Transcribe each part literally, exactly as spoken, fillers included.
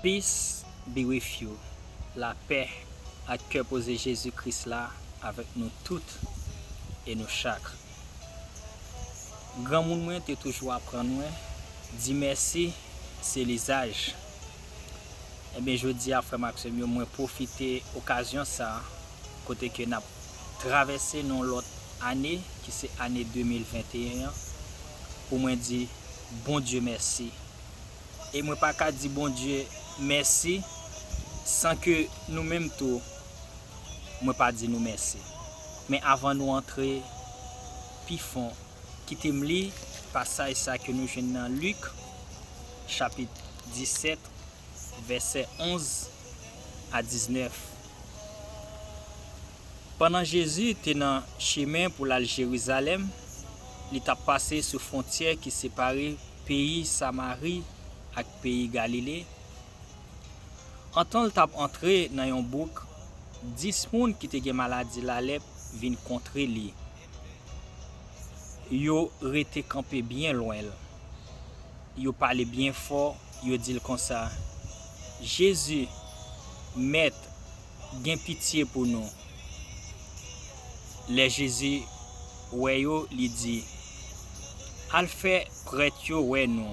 Peace be with you. Lapè ak kè poze Jezi Kris la avèk nou tout e nou chak. Granmoun mwen te toujou aprann mwen, di mèsi se lizaj. Ebyen, jodi a, frè m ak sè m yo, mwen pwofite okazyon sa a, kote ke n ap travèse nan yon lòt ane, ki se ane de mil venteyen an, pou mwen di Bondye mèsi. E mwen pa ka di Bondye mèsi san ke nou menm tou, mwen pa di nou mèsi. Men avan nou antre pi fon, kite m li pasaj sa ke nou jwenn nan Lik, chapit disèt, vèsè onz a diznèf. Pandan Jezi te nan chemen pou l al Jerizalèm, li t ap pase sou fwontyè ki separe peyi Samari ak peyi Galile. Antan l t ap antre nan yon bouk, dis moun ki te gen maladi lalèp vin kontre li. Yo rete kanpe byen lwen l. Yo pale byen fò, yo di l konsa, Jezi, Mèt, gen pitye pou nou. Lè Jezi wè yo, li di, Al fè prèt yo wè nou.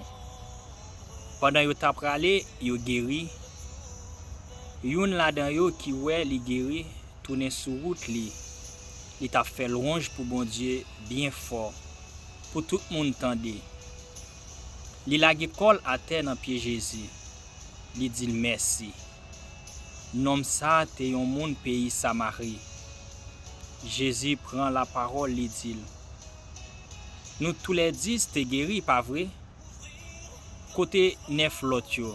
Pandan yo t ap prale, yo geri. Youn ladan yo ki wè li geri tounen sou wout li. Li t ap fè lwanj pou Bondye byen fò, pou tout moun tande. Li lage kò l atè nan pye Jezi. Li di l mèsi. Nonm sa a te yon moun peyi Samari. Jezi pran lapawòl, li di l, Nou toulèdis te geri, pa vre? Kote nèf lòt yo?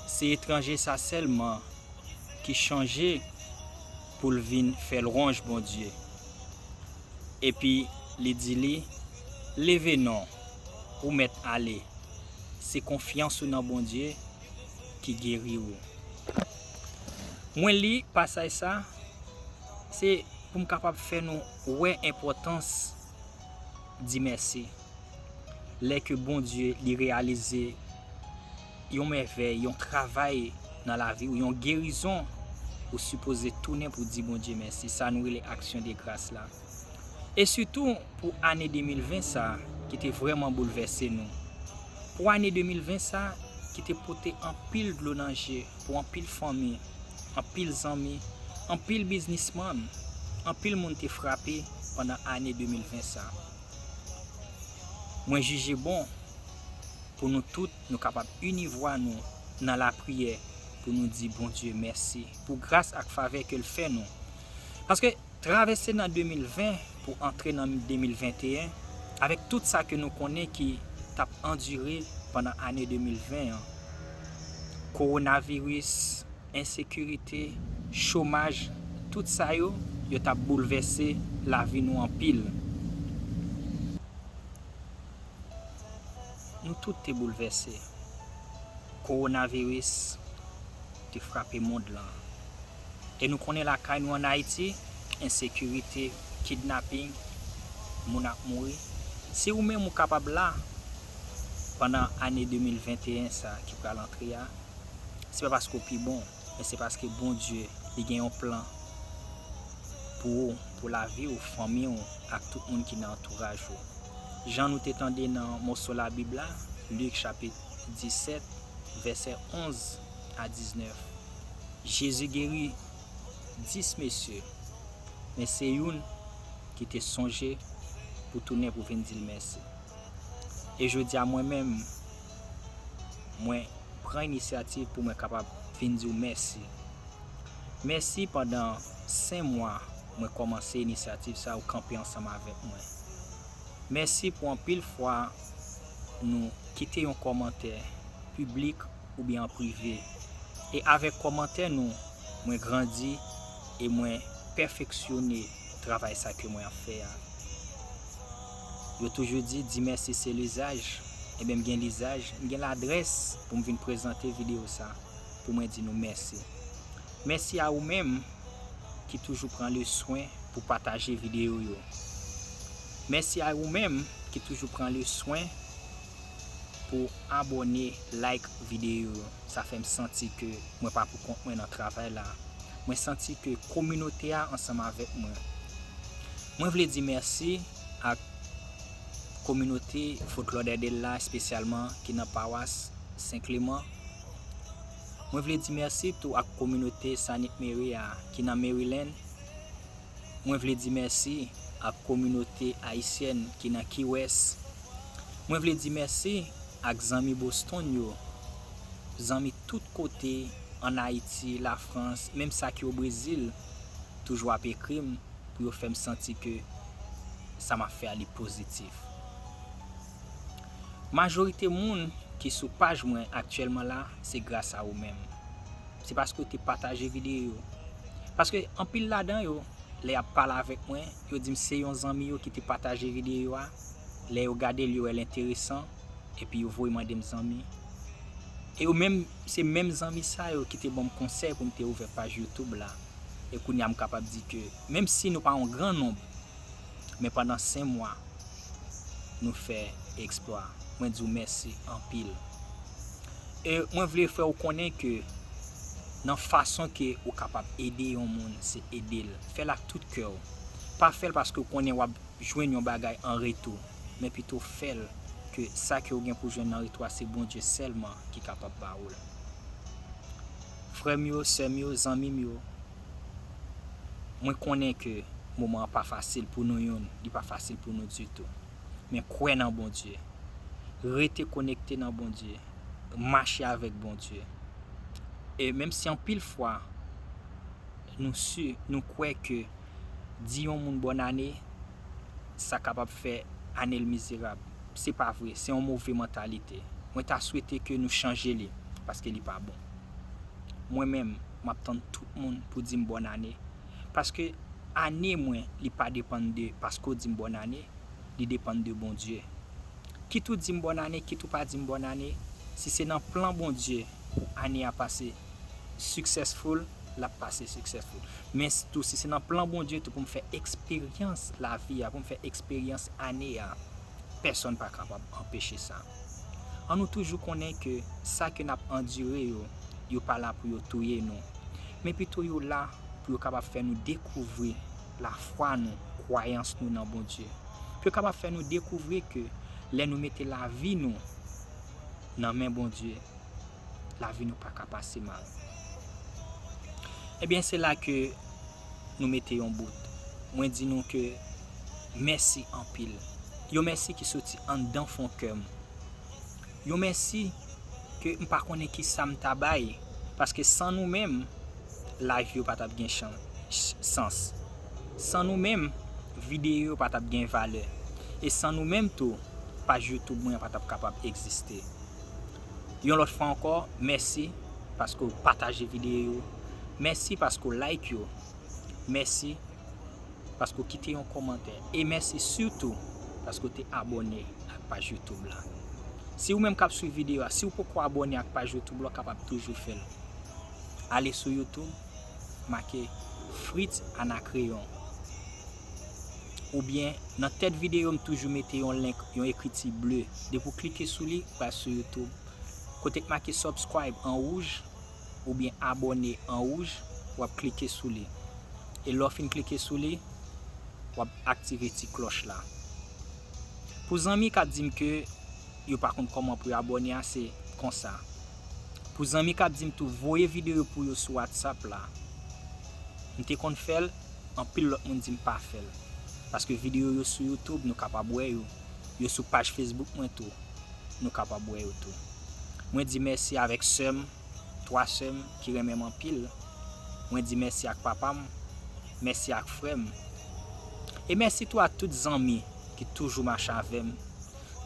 Se etranje sa sèlman ki chanje pou l vin fè lwanj Bondye. Epi li di li, Leve non, ou mèt ale. Se konfyans ou nan Bondye ki geri w. Mwen li pasaj sa, se pou m kapab fè nou wè enpòtans di mèsi. Lè ke Bondye li reyalize yon mèvèy, yon travay nan lavi w, yon gerizon, ou sipoze tounen pou di Bondye mèsi. Sa nou rele aksyon de gras la. E sitou pou ane de mil ven sa a, ki te vrèman boulvèse nou. Pou ane de mil ven sa a, ki te pote anpil dlo nan je pou anpil fanmi, anpil zanmi, anpil biznismann, anpil moun te frape pandan ane de mil ven sa a. Mwen jije bon pou nou tout, nou kapab ini vwa nou nan lapriyè pou nou di Bondye mèsi pou gras ak favè ke l fè nou. Paske travèse nan de mil ven pou antre nan de mil venteyen, avèk tout sa ke nou konnen ki t ap andire pandan ane de mil ven an, kowonaviris, ensekirite, chomaj, tout sa yo, yo t ap boulvèse lavi nou anpil. Nou tout te boulvèse. Kowonaviris te frape mond lan. E nou konnen lakay nou ann Ayiti, ensekirite, kidnaping, moun ap mouri. Si ou menm ou kapab la pandan ane de mil venteyen sa ki pral antre a, se pa paske w pi bon, men se paske Bondye, li gen yon plan pou ou, pou lavi w, fanmi w, ak tout moun ki nan antouraj ou. Jan nou te tande nan moso Labib la, Lik chapit disèt, vèsè onz a diznèf, Jezi geri dis mesye, men se youn ki te sonje pou tounen pou vin di l mèsi. E jodi a, mwen menm, mwen pran inisyativ pou mwen kapab vin di w mèsi. Mèsi pandan senk mwa mwen kòmanse inisyativ sa a, ou kanpe ansanm avèk mwen. Mèsi pou anpil fwa nou kite yon kòmantè piblik oubyen an prive. E avèk kòmantè nou, mwen grandi e mwen pèfeksyone travay sa ke mwen ap fè a. Yo toujou di, di mèsi se lizaj. Ebyen, m gen lizaj, m gen ladrès pou m vin prezante videyo sa pou mwen di nou mèsi. Mèsi a ou menm ki toujou pran le swen pou pataje videyo yo. Mèsi a ou menm ki toujou pran le swen pou abòne, like videyo yo. Sa fè m santi ke mwen pa pou kont mwen nan travay la. Mwen santi ke kominote a ansanm avèk mwen. Mwen vle di mèsi ak kominote Fort Lauderdale la, espesyalman ki nan pawas Sen Kleman. Mwen vle di mèsi tou ak kominote Saint Mary a ki nan Maryland. Mwen vle di mèsi ak kominote ayisyèn ki nan Key West. Mwen vle di mèsi ak zanmi Boston yo, zanmi tout kote, ann Ayiti, Lafrans, menm sa ki o Brezil, toujou ap ekri m pou yo fè m santi ke sa m ap fè a li pozitif. Majorite moun ki sou paj mwen aktyèlman la, se gras a ou menm. Se paske w te pataje videyo yo. Paske anpil ladan yo, lè y ap pale avèk mwen, yo di m se yon zanmi yo ki te pataje videyo a. Lè yo gade l, yo wè l enteresan, epi yo voye mande m zanmi. E yo menm, se menm zanmi sa yo ki te ban m konsèy pou m te ouvè paj YouTube la. E kounye a m kapab di ke, menm si nou pa yon gran nonb, men pandan senk mwa, nou fè eksplwa. Mwen di w mèsi anpil. E mwen vle fè w konnen ke nan fason ke ou kapab ede yon moun, se ede l. Fè l ak tout kè w. Pa fè l paske w konnen w ap jwenn yon bagay an retou, men pito fè l ke sa ke w gen pou jwenn nan retou a, se Bondye sèlman ki kapab ba ou l. Frè m yo, sè m yo, zanmi m yo, mwen konnen ke moman an pa fasil pou nou youn, li pa fasil pou nou ditou. Men kwè nan Bondye. Rete konekte nan Bondye. Mache avèk Bondye. E menm si anpil fwa nou si, nou kwè ke di yon moun bòn ane, sa kapab fè ane l mizerab. Se pa vre, se yon move mantalite. Mwen ta swete ke nou chanje li, paske li pa bon. Mwen menm, m ap tann tout moun pou di m bòn ane, paske ane mwen, li pa depann de paske w di m bòn ane, li depann de Bondye. Kit ou di m bòn ane, kit ou pa di m bòn ane, si se nan plan Bondye pou ane a pase successful, l ap pase successful. Men tou, si se nan plan Bondye tou pou m fè eksperyans lavi a, pou m fè eksperyans ane a, pèsonn pa kapab anpeche sa. Ann nou toujou konnen ke sa ke n ap andire yo, yo pa la pou yo touye nou. Men pito yo la pou yo kapab fè nou dekouvri lafwa nou, kwayans nou nan Bondye. Pou yo kapab fè nou dekouvri ke lè nou mete lavi nou nan men Bondye, lavi nou pa ka pase mal. Ebyen, se la ke nou mete yon bout. Mwen di nou ke mèsi anpil. Yon mèsi ki soti anndan fon kè m. Yon mèsi ke m pa konnen ki sa m ta bay, paske san nou menm, live yo pa t ap gen chan, ch-, sans. San nou menm, videyo yo pa t ap gen valè. E san nou menm tou, paj YouTube mwen an pa t ap kapab egziste. Yon lòt fwa ankò, mèsi paske w pataje videyo yo. Mèsi paske w like yo. Mèsi paske w kite yon kòmantè. E mèsi sitou paske w te abòne ak paj YouTube la. Si ou menm k ap swiv videyo a, si w poko abòne ak paj YouTube la, w kapab toujou fè l. Ale sou YouTube, make Fritz Anacreon. Oubyen, nan tèt videyo, m toujou mete yon link, yon ekriti ble. Depi w klike sou li, w pral sou YouTube. Kote k make subscribe an wouj, oubyen abòne an wouj, w ap klike sou li. E lè w fin klike sou li, w ap aktive ti klòch la. Pou zanmi k ap di m ke yo pa konn kòman pou yo abòne a, se konsa. Pou zanmi k ap di m tou voye videyo pou yo sou WhatsApp la, m te konn fè l, anpil lòt moun di m pa fè l. Paske videyo yo sou YouTube, nou kapab wè yo. Yo sou paj Facebook mwen tou, nou kapab wè yo tou. Mwen di mèsi avèk sè m, twa sè m ki renmen m anpil. Mwen di mèsi ak papa m, mèsi ak frè m. E mèsi tou a tout zanmi ki toujou mache avè m.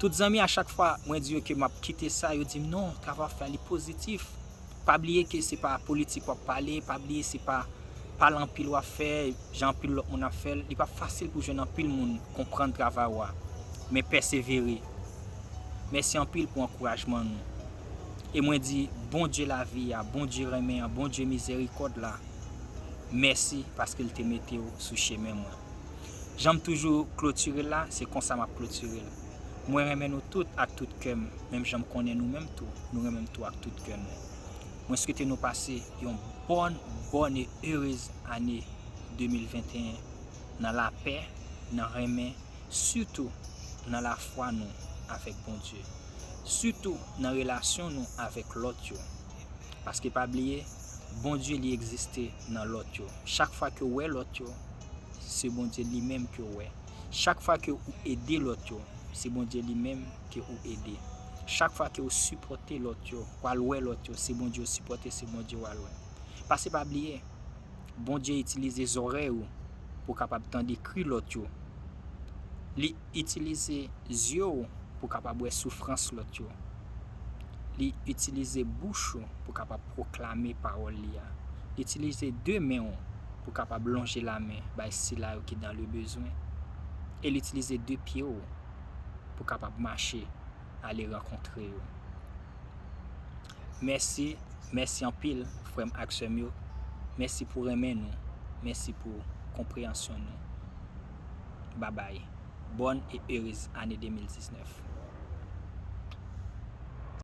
Tout zanmi, a chak fwa mwen di yo ke m ap kite sa, yo di m, "Non, travay w ap fè a, li pozitif." Pa bliye ke se pa politik w ap pale, pa bliye se pa pale anpil w ap fè, jan anpil lòt moun ap fè l. Li p ap fasil pou jwenn anpil moun konprann travay w a, men pèsevere. Mèsi anpil pou ankourajman nou. E mwen di, Bondye lavi a, Bondye renmen an, Bondye mizèrikòd la, mèsi paske l te mete w sou chemen mwen. Jan m toujou klotire l la, se konsa m ap klotire l. Mwen renmen nou tout ak tout kè m, menm jan m konnen nou menm tou, nou renmen m tou ak tout kè nou. Mwen swete nou pase yon bòn, bòn e erez ane de mil venteyen nan lapè, nan renmen, sitou nan lafwa nou avèk Bondye, sitou nan relasyon nou avèk lòt yo. Paske pa bliye, Bondye li egziste nan lòt yo. Chak fwa ke w wè lòt yo, se Bondye li menm ke w wè. Chak fwa ke ou ede lòt yo, se Bondye li menm ke ou ede. Chak fwa ke ou sipòte lòt yo, w al wè lòt yo, se Bondye ou sipòte, se Bondye w al wè. Paske pa bliye, Bondye itilize zòrèy ou pou kapab tande kri lòt yo. Li itilize zye w pou kapab wè soufrans lòt yo. Li itilize bouch ou pou kapab pwoklame pawòl li a. Li itilize de men w pou kapab lonje lamen bay sila yo ki dans le besoin. E li itilize de pye w pou kapab mache ale rankontre yo. Mèsi, mèsi anpil, frè m ak sè m yo. Mèsi pou renmen nou. Mèsi pou konpreyansyon nou. Babay. Bòn e erez ane de mil diznèf.